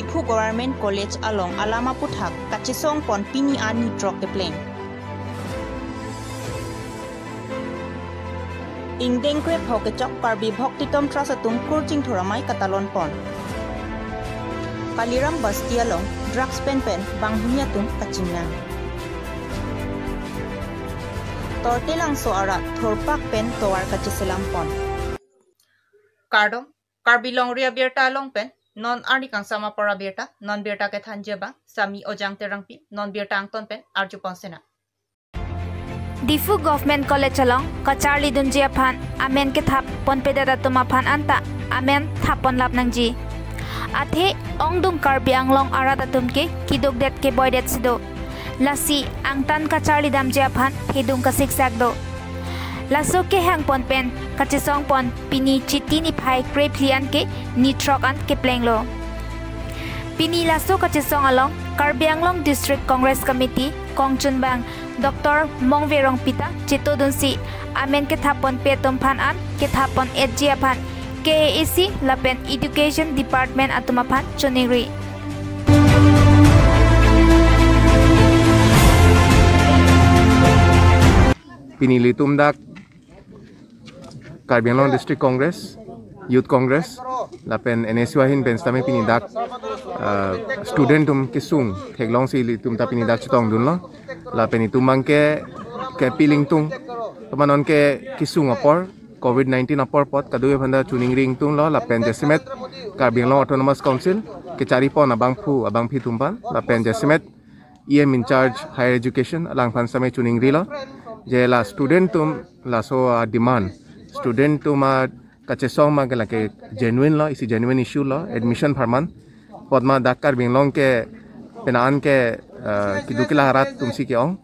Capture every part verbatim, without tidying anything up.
Diphu Government College along alam aputhak kachesong pon pini an nitrok kepleng. Ingdeng krepho kechok Karbi Bhaktitom Trust atum kurching thoramai katalon pon. Kaliram Basti along drugs pen pen banghini atum kachingnang. Tortelangso arat thorpak pen tovar kacheselam pon. Kardom, Karbi Longri Abirta along pen non arni kangsam apor abirta, non birta kethanji abang Sami Ojang Terangpi, non birta angton pen arjupon sena. Diphu Government College along kacharlidunji aphan amen kethap ponpedet atum aphan anta amen thap ponlap nangji. Athe ongdung Karbi Anglong arat atum ke kidukdet keboidet si do. Lasi angtan kacharlidamji aphan thedung kasiksak do. Laso kehang pon pen kachesong pon pini Chiti niphai krephli an ke nithrok an keplenglo. Pini laso kachesong along Karbi Anglong District Congress Committee kongchunbang Doctor Mongve Rongpi ta chetodunsi amen kethap ponpe atum aphan an kethap pon etji aphan K A A C lapen Education Department atum aphan choningri. Pini ilitum dak Karbi Anglong District Congress, Youth Congress, lapen N S U ahin pen sitame pini dak, ah, student atum kesung theklongsi ilitum ta pini dak chetongdunlo. Lapen itum abang ke, ke piling tung, pamanon ke kesung apor, covid nineteen apor apot, kadokave aphanta choningri ingtunglo, lapen jasemet Karbi Anglong Autonomous Council kechari pon abangphu, abangpi atum aphan, lapen jasemet E M in charge Higher Education alangphan sitame choningrilo. Je la student atum laso a-demand, student atum akachesong abang ke lake genuine lo, isi genuine issue lo, admission apharman. Apot ma dak Karbi Anglong ke penang ke, eh, keduk kela arat atumsi ke-ong.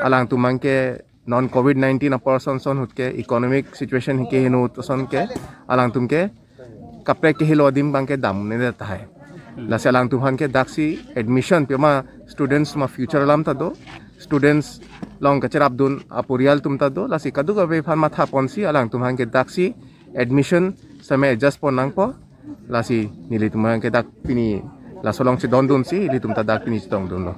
Alangtum abang ke non covid nineteen apor ason ason ahut ke economic situation ke heno ahut ason ke alangtum ke kaprek kehelo adim abang ke damnedet tahai. Lasi alangtum aphan ke daksi admission pima students ma future alam ta do. Students along kacherapdun aporial atum ta do. Lasi kadokave aphan matha ponsi alangtum aphan ke daksi admission sitame adjust pon nangpo. Lasi nelitum abang ke dak pini laso along chedondunsi ilitum ta dak pini chetongdunlo.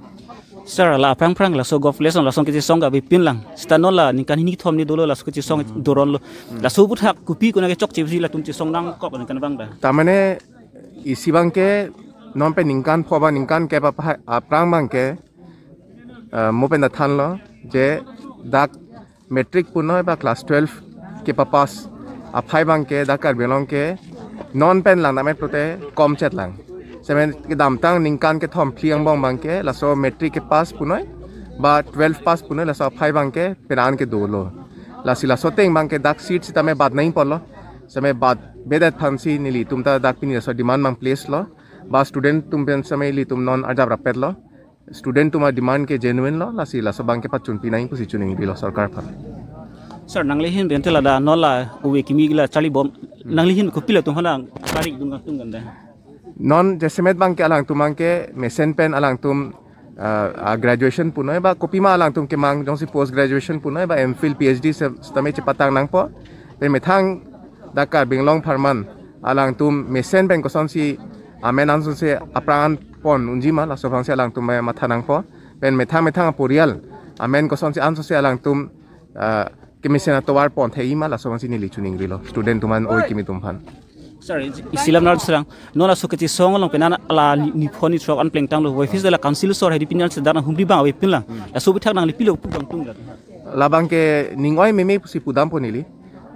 Sir, la aphrang phrang laso government lason kachesong ke avepinlang. Seta non la ningkan hini kethom ni dolo laso kachesong doronlo. Laso aputhak kopi konat kechokche pusi latum chesong nangkok ningkan abang ta? Tamane isi abang ke non pen ningkan pho ba ningkan kep apha-, aphrang abang ke, eh, mo pen ta thanlo je dak matric punoi ba class twelve kepapass aphai abang ke dak Karbi Anglong ke non pen lang namet pulote komchet lang. Sitame kedamtang ningkan kethom phli angbong abang ke laso matric kepass punoi ba twelve pass punoi laso aphai abang ke penang ke dolo. Lasi laso ateng abang ke dak seat sitame bat nangji apotlo. Sitame batvedet aphansi nelitum ta dak pini laso demand abang place lo. Ba student atum pen sitame ilitum non arjap rapetlo. Student atum a-demand ke genuine lo, lasi laso abang ke pachunpi nangji pusi choningrilo sorkar aphan. Sir, nangli ahin pen te ladak non la ove kimi la charlibom, nangli ahin kopi latum aphan nang charlidun nangtum kan da? Non jasemet abang ke alangtum abang ke mesen pen alangtum, ah, ah, graduation punoi ba kopima alangtum kemang jongsi post graduation punoi ba M Phil, P H D se-, sitame chepatang nangpo. Pen methang dak Karbi Anglong apharman alangtum mesen pen kosonsi amen ansose apran pon unji ma laso aphansi alangtum matha nangpo. Pen methang methang aporial amen kosonsi ansose alangtum, ah, kemesen atovar pon thekji ma laso aphansi neli choningrilo student atum an ove kimi atum aphan. Sir, isi alam nar serang non laso kachesong along penang la ni, niphon nithrok an plengtanglo. Voiphis la council sor hedi pini an sedang humri abang avepinlang. Laso aputhak nangli pilo pu abang tung dak? Labang ke ning oi meme pusi pudampo neli.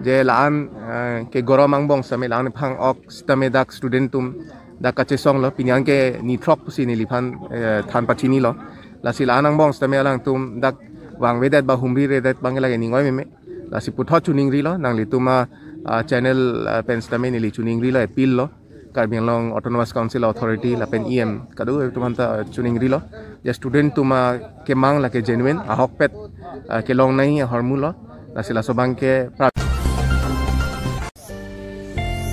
Je la-an, eh, ke gorom angbong sitame la-an phang ok sitame dak student atum dak kachesonglo, pini an ke nithrok pusi neliphan, eh, than pachinilo. Lasi la-an angbong sitame alangtum dak vangvedet ba humriredet abang ke lake ning oi meme. Lasi puthot choningrilo, nanglitum a, ah, channel, ah, pen sitame neli choningrilo, appeal lo Karbi Anglong Autonomous Council Authority lapen E M kadokave atum aphanta choningrilo. Je student atum akemang lake genuine, ahokpet, ah, kelong nangji ahormu lo. Lasi laso abang ke pra-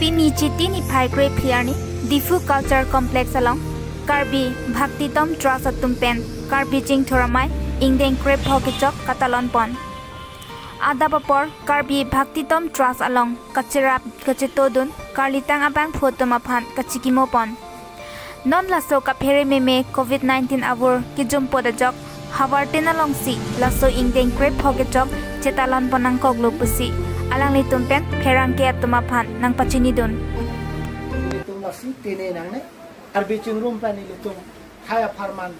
Pini Chiti niphai krephli arni Diphu Culture Complex along Karbi Bhaktitom Trust atum pen Karbi Chingthur Amei ingdeng krepho kechok katalon pon. Adap apor Karbi Bhaktitom Trust along kacherap kachetodun karlitang abangphu atum aphan kachikimo pon. Non laso kaphere meme covid nineteen avur kejum pot ajok havartin alongsi laso ingdeng krepho kechok chetalon pon nangkoklo pusi alanglitum pen pherangke atum aphan nangpachinidun. Ilitum lasi tene nangne, Karbi chingrum pen ilitum khei apharman.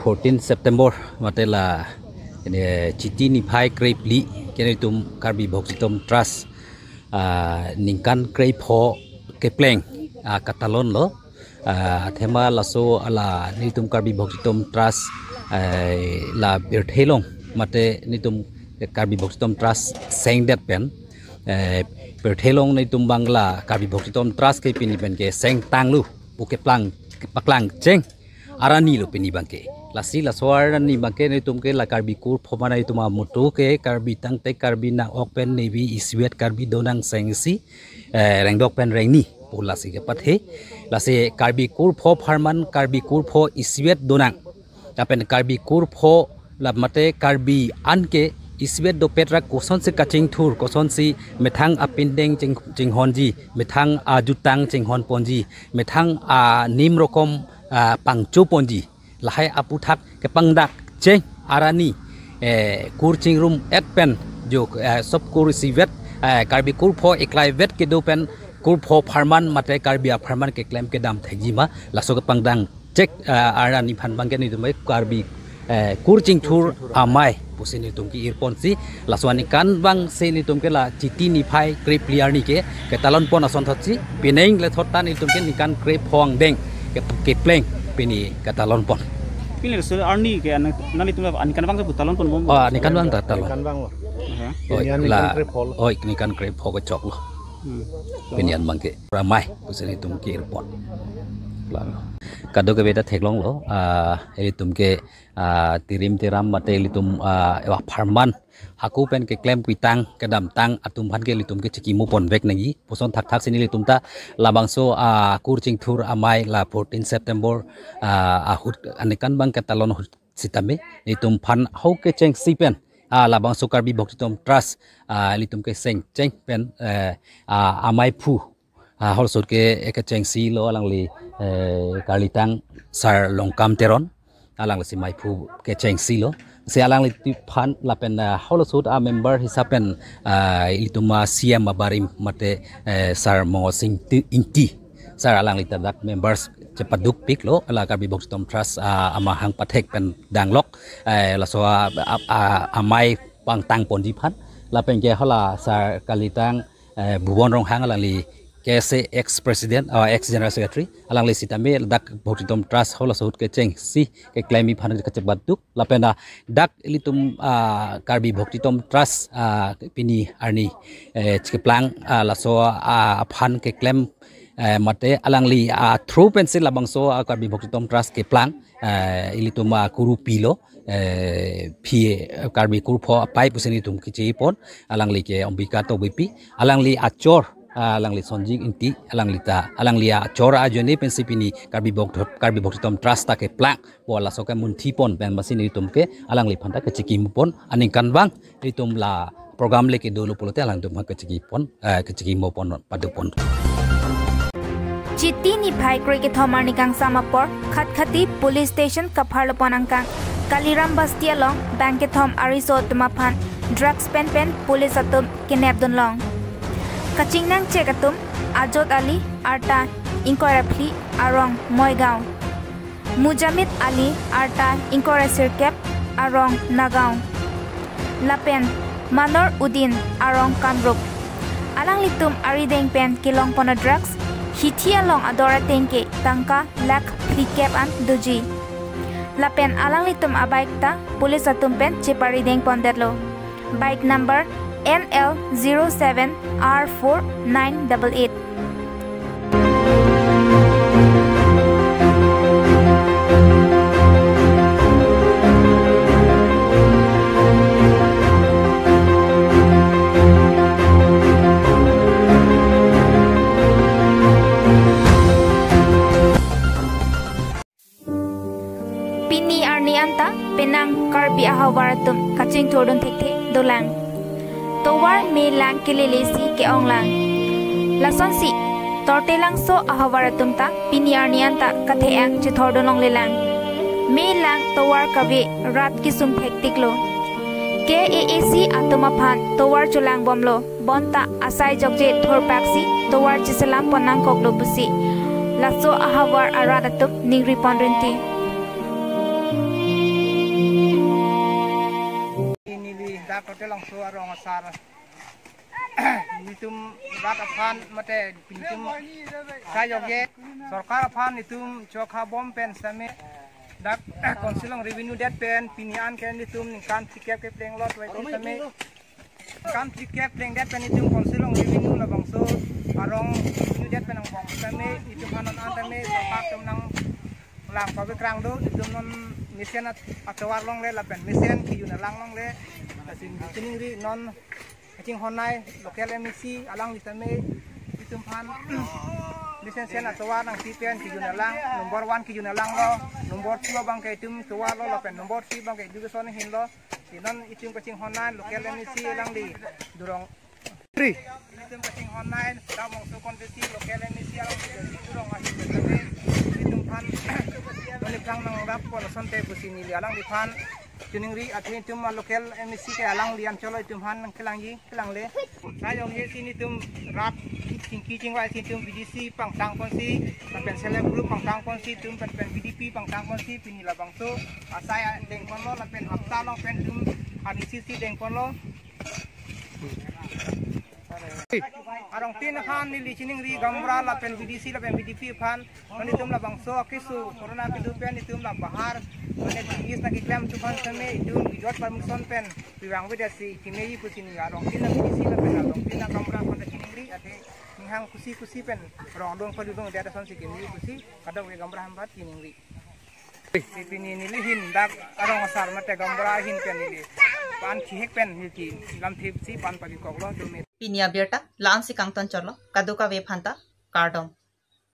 Fourteen September mate la ini Chiti niphai krephli ke nelitum Karbi Bhoktitom Trust, ah, ningkan krepho kepleng, ah, katalon lo. Ah, athema laso ala nelitum Karbi Bhoktitom Trust, eh, la birthelong mate nelitum Karbi Bhoktitom Trust sengdet pen, eh, birthelong nelitum bangla Karbi Bhoktitom Trust ke pini pen ke sengtanglo, pu keplang, paklangcheng arani lo pini bangke. Lasi laso arani bangke nelitum ke la Karbi kurpho mana itum amutu ke Karbi tangte Karbi nang-ok pen nevi isivet Karbi donang seng isi, eh, rengdok pen rengni pu lasi kepathe. Lasi Karbi kurpho apharman Karbi kurpho isivet donang. Lapen Karbi kurpho la mate Karbi anke isivet dopet ra kosonsi kachingthur, kosonsi methang apindeng ching-, chinghonji, methang ajutang chinghon ponji, methang anim rokom, ah, pangcho ponji. Lahai aputhak kepangdakcheng arani, eh, kur chingrum et pen jo, eh, sop kur isivet, eh, Karbi kurpho eklaivet kedo pen kurpho apharman mate Karbi apharman keklem kedam thekji ma laso kepangdangchek, eh, arani aphan bangke nelitum Karbi, eh, kur chingthur amei pusi nelitum ke-ir ponsi laso aningkan vangsi nelitum ke la Chiti niphai krephli arni ke ketalon pon asonthotsi pining lethot ta nelitum ke ningkan krepho angdeng ke, kepleng pini ketalon pon. Pini laso arni ke an-, nanglitum la aningkan vang ke pu talon pon bom. Oh, aningkan vang ta talon. Aningkan vang lo. Aha. Oi, pini an la, ningkan krepho lo. Oi, ningkan krepho kechok lo. Hmm. Pini an bangke amei pusi nelitum ke-ir pon. Lalu. Kadokave ta theklonglo, ah, ilitum ke, ah, tirim tiram mate ilitum, ah, apharman hako pen keklem pitang kedamtang atum aphan ke ilitum ke chikimo ponvek nangji. Puson thakthak si nelitum ta labangso, ah, kur chingthur amei la fourteen September, ah, ahut aningkan vang ketalon ahut sitame nelitum aphan hau kechengsi pen, ah, labangso Karbi Bhoktitom Trust, ah, ilitum ke sengcheng pen, eh, ah, ameiphu, ah, halaso ahut ke, eh, kechengsi lo alangli, eh, karlitang Sar Longkam Teron, alanglisi meiphu kechengsi lo. Si alangliphan lapen, ah, halaso ahut amember hisap pen, ah, ilitum a-C M abarim mate, eh, Sar Mongol Sing Ti-, Ingti. Sar alangli ta dak members chepadukpiklo, la Karbi Bhoktitom Trust, ah, amahang pathek pen danglok, eh, laso a, a, a, amei pangtang ponji aphan. Lapen ke hala Sar karlitang, eh, Bhuban Ronghang alangli K S A ex president, ah, ex general secretary, alangli sitame dak Bhoktitom Trust halaso ahut kechengsi keklemji aphan kachepaduk. Lapen, ah, dak ilitum, ah, Karbi Bhoktitom Trust, ah, pini arni, eh, chikeplang, ah, laso, ah, aphan keklem, eh, mate alangli, ah, through pensi labangso, ah, Karbi Bhoktitom Trust keplang, eh, ilitum, ah, kurupi lo, eh, phi, eh, Karbi kurpho apai pusi nelitum kechi pon, alangli ke Ambika Tokbipi, alangli achor, ah, alangli Sonjing Ingti, alangli ta, alangli achor ajoine pensi pini Karbi Bhok-, Karbi Bhoktitom Trust ta keplang. Bo laso ke munthi pon pen masi nelitum ke alangliphan ta kechikimo pon aningkan vang nelitum la program le kedolo pulote alangtum ha kechiki pon, eh, kechikimo pon pado pon. Chiti niphai kroi kethom arni kangsam apor Khatkhati police station kapharlo pon angkang Kaliram Basti along bang kethom ariso atum aphan drugs pen pen police atum kenep dunlong. Kachingnangchek atum Ajot Ali, arta ingkoi ra phli, arong Moigaon. Mujamit Ali, arta ingkoi ra sirkep, arong Nagaon. Lapen Manor Udin, arong Kamrup. Alanglitum arideng pen kelong pon a-drugs hithi along ador ateng ke tangka lakh phlikep an doji. Lapen alanglitum a-bike ta police atum pen cheparideng pondetlo. Bike number N L zero seven R four nine double eight. Nang Karbi ahavar atum kachingthurdun thekthe dolang. Tovar me lang kelele si ke-ong lang. Lasonsi Tortelangso ahavar atum ta pini arni anta kathe-ang chithurdun longlelang. Me lang tovar kave rat kesung thektiklo. K A A C atum aphan tovar cholang bomlo. Bonta asai jokje thurpaksi tovar chiselam pon nangkoklo pusi laso ahavar arat atum ningri pon rinti. Neli dak Tortelangso arong asar. Nelitum rat aphan mate nelitum asai jokje sorkar aphan nelitum chokha bom pen same dak Council along revenue det pen pini an ke nelitum ningkan phlikep keplenglo tuai same. Ningkan phlikep plengdet pen nelitum Council along revenue labangso arong revenue det pen angbong same nelitum aphan non an tame sorkar atum nanglang pabekrang do nelitum non mesen at-, atovar longle lapen mesen kejun alang longle. Lasi neli chiningri non kachinghon-ai local M A C alangli tame nelitum aphan mesen sen atovar nangpi pen kejun alang, number one kejun alang lo, number two abang ke itum tovar lo lapen number three abang ke education ahin lo. Inon itum kachinghon-ai local M A C alangli durong. Three. Itum kachinghon-ai Dak Bongso constituency local M A C alangli durong ahin tame itum aphan nelitum aphan nangrap pon asonte pusi neli alangliphan chiningri. Athe itum a local M A C ke alangli anchot lo itum aphan nangkelangji kelangle. Asai jokje si nelitum rat chingki chingvai si nelitum V D C pangtang ponsi lapen self help group pangtang ponsi itum pen pen V D P pangtang ponsi pini labangso asai deng ponlo lapen hapta along pen itum R D C C deng ponlo. Arongtin aphan neli chiningri gaonbura lapen V D C lapen V D P aphan, mane itum labangso akeso corona kedo pen itum la bahar mane business nangkeklem atum aphan same itum without permission pen pivang vedet si kemeji pusi neli arongtin a-V D C lapen arongtin agaonbura aphan ta chiningri. Athe ninghang kusi kusi pen rong dong padu dong det asonsi kemeji pusi kadokave gaonbura aphan chiningri. Pini neli ahin dak arong asar mate gaonbura ahin pen neli pan chihek pen neli lamthip si pan pabikoklo dome. Pini abirta la-ansi kangton chotlo, kadokave aphanta kardom.